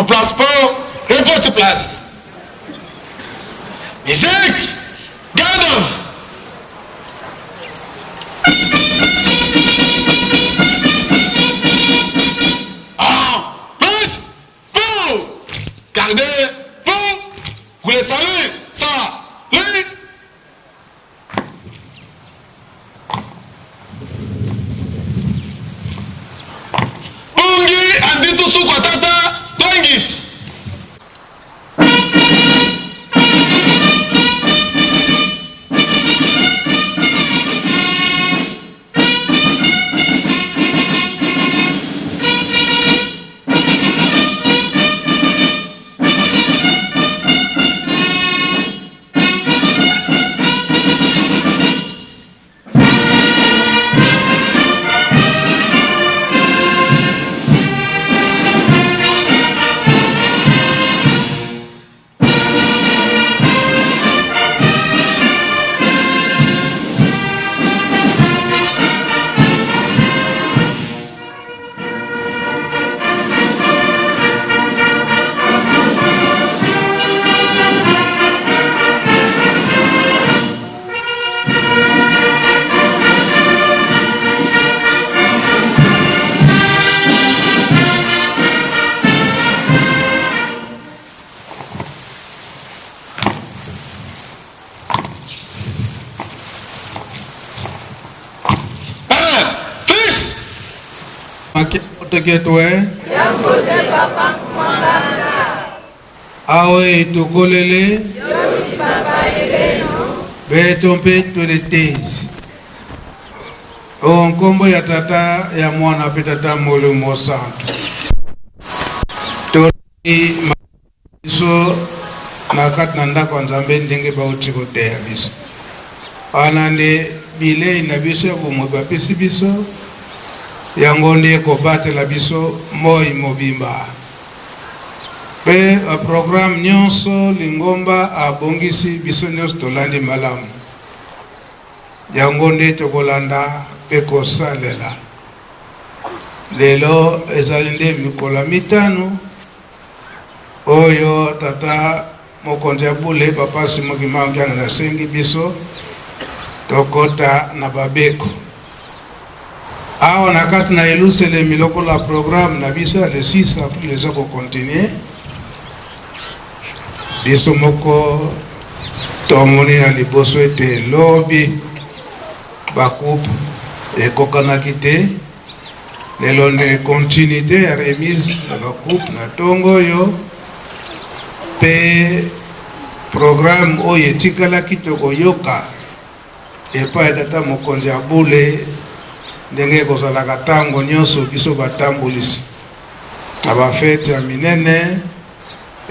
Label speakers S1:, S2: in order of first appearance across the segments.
S1: En place pour, repose sur place. Musique, garde. En place pour, gardez pour, vous les saluez, ça, oui. Bungi anditu sukwa tata twangis.
S2: Oteketwe. Awe tokolele. Beto mpe toletezi. O nkombo ya Tata ya Mwana mpe Tata Molimo Santu. Tolandi biso na kati na ndako ya Nzambe ndenge bauti koteya biso. Wana nde bilei na biso ya bomoi bapesi biso, yango nde ekobatela biso moi mobimba. Mpe ba programme nyonso lingomba abongisi, biso nyonso tolandi malamu. Yango nde tokolanda mpe kosalela. Lelo ezali nde mikolo ya mitano oyo tata mokonzi ya bule papa Simon Kimbangu Kiangani asengi biso tokota na babeko awa na kati na Yelusalemi lokola programme na biso ya le 6 avril eza kokontinue. Biso moko tomoni na liboso ete lobi bakupe ekokanaki te. Lelo nde continuité ya remise na ba coupe na tongo oyo pe programme oyo etikalaki tokoyoka epai ya tata mokonzi ya bule ndenge ekozalaka ntango nyonso biso batambolisi na bafete ya minene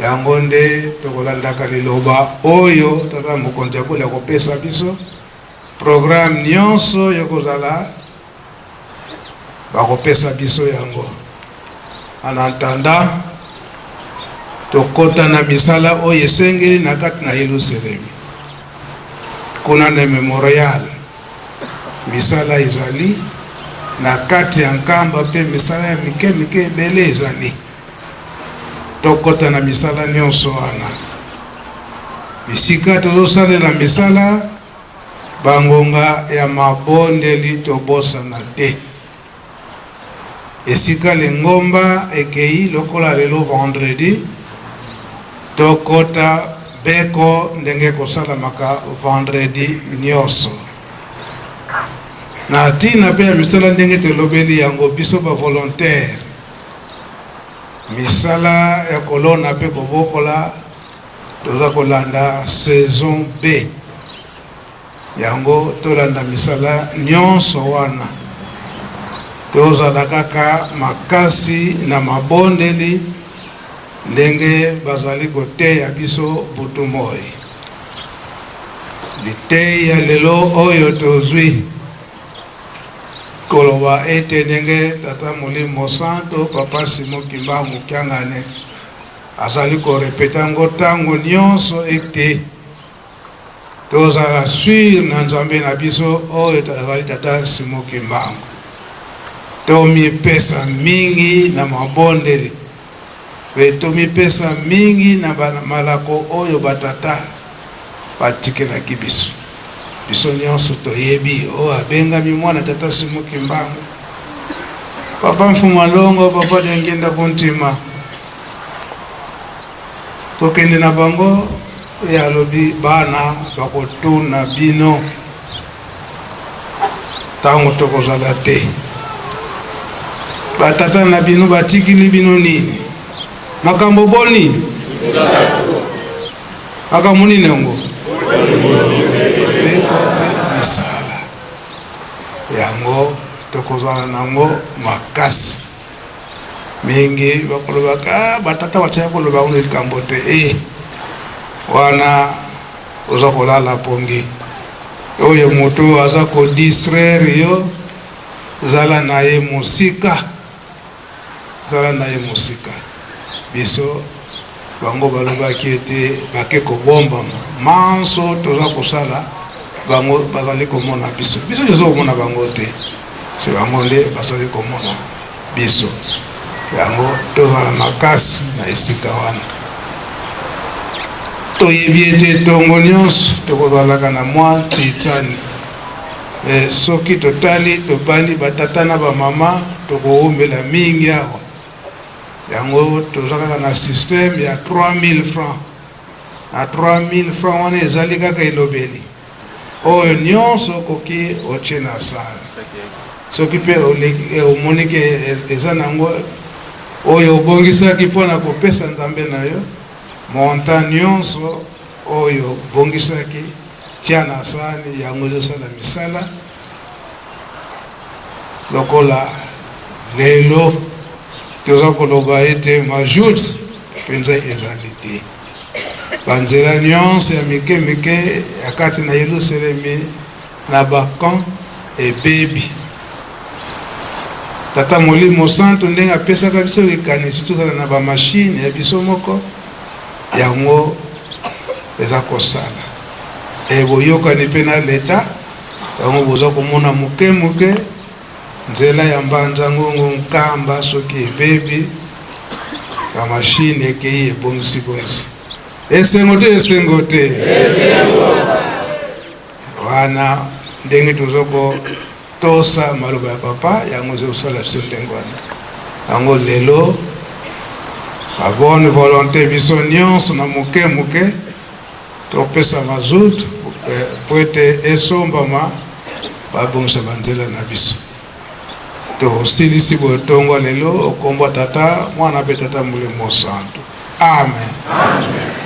S2: yango nde tokolandaka liloba oyo tata mokonzi ya bule akopesa biso programme nyonso ekozala bakopesa biso yango. En attendant, tokota na misala oyo esengeli na kati na Yelusalemi. Kuna na memorial, misala ezali na kati ya nkamba mpe misala ya mike mike ebele ezali. Tokota na misala nyonso wana. Bisika tozosalela misala Ba ngonga ya mabondeli tobosana te. Esika lingomba ekeyi lokola lelo vendredi, tokota beko ndenge ekosalamaka vendredi nioso. Na tina pe ya misala ndenge tolobeli yango biso ba volontaires, misala ya kolona pe kobokola, Toza kolanda saison B yango tolanda misala nionso wana tozala kaka makasi na mabondeli ndenge bazali koteya biso butu moyi. Liteyi ya lelo oyo tozwi koloba ete ndenge Tata Molimo Santo Papa Simon Kimbangu Kiangani Azali ko repeter yango tango nionso ete tozala sur na Nzambe na biso oyo azali Tata Simon Kimbangu. Tomipesa mingi na mabondeli. Mpe tomipesa mingi na malako oyo batata batikelaki biso. Biso nyonso toyebi oyo abengami mwana tata Simon Kimbangu, papa Mfuma Longo, papa Diangienda Kuntima. Kokende na bango, ye alobi bana bakotuna bino ntango tokozala te. Batata na bino batikili bino nini? Makambo boni? Makambo nini yango? Mibeko mpe misala. Yango tokozala nango makasi mingi. Bakolobaka ah, batata batiaka koloba yango likambo te. E wana oza kolala pongi oyo moto aza kodistraire yo, zala na ye mosika, zala na ye mosika. Biso bango balobaki ete bake kobombama manso toza kosala, bango bazali komona biso, biso toza komona bango te, se bango nde bazali komona biso. Yango tozala makasi na esika wana. Toyebi ete ntongo nyonso tokozalaka na mwa ntitsani. E, soki totali tobandi batata na bamama tokowumela mingi awa. Yango toza kaka na système ya 3000 francs. Na 3000 francs wana ezali kaka elobeli oyo nyonso okoki otie na sani. Soki mpe omoni ke eza nango oyo obongisaki mpo na kopesa Nzambe na yo, montant nyonso oyo obongisaki tia na sani, yango ezosala misala lokola lelo toza koloba ete majoute mpenza ezali te. Banzela nyonso ya mike mike ya kati na Yelusalemi na ba camp ebebi. Tata Molimo Santu ndenge apesaka biso likanisi tozala na ba machine ya biso moko, yango eza kosala e boyokani mpe na leta, yango boza komona moke moke nzela ya Mbanza Ngungu Nkamba soki ebebi ba machine ekei ebongisi bongisi. Esengo te, esengo te. Wana ndenge toza kotosa maloba ya papa, yango eza kosala biso ndenge wana. Yango lelo ba bonne volonté biso nyonso na moke moke topesa mazout po ete esombama, babongisa banzela na biso. Tosilisi boye tongo lelo okombwa Tata, Mwana mpe Tata Molimo Santu. Amen. Amen.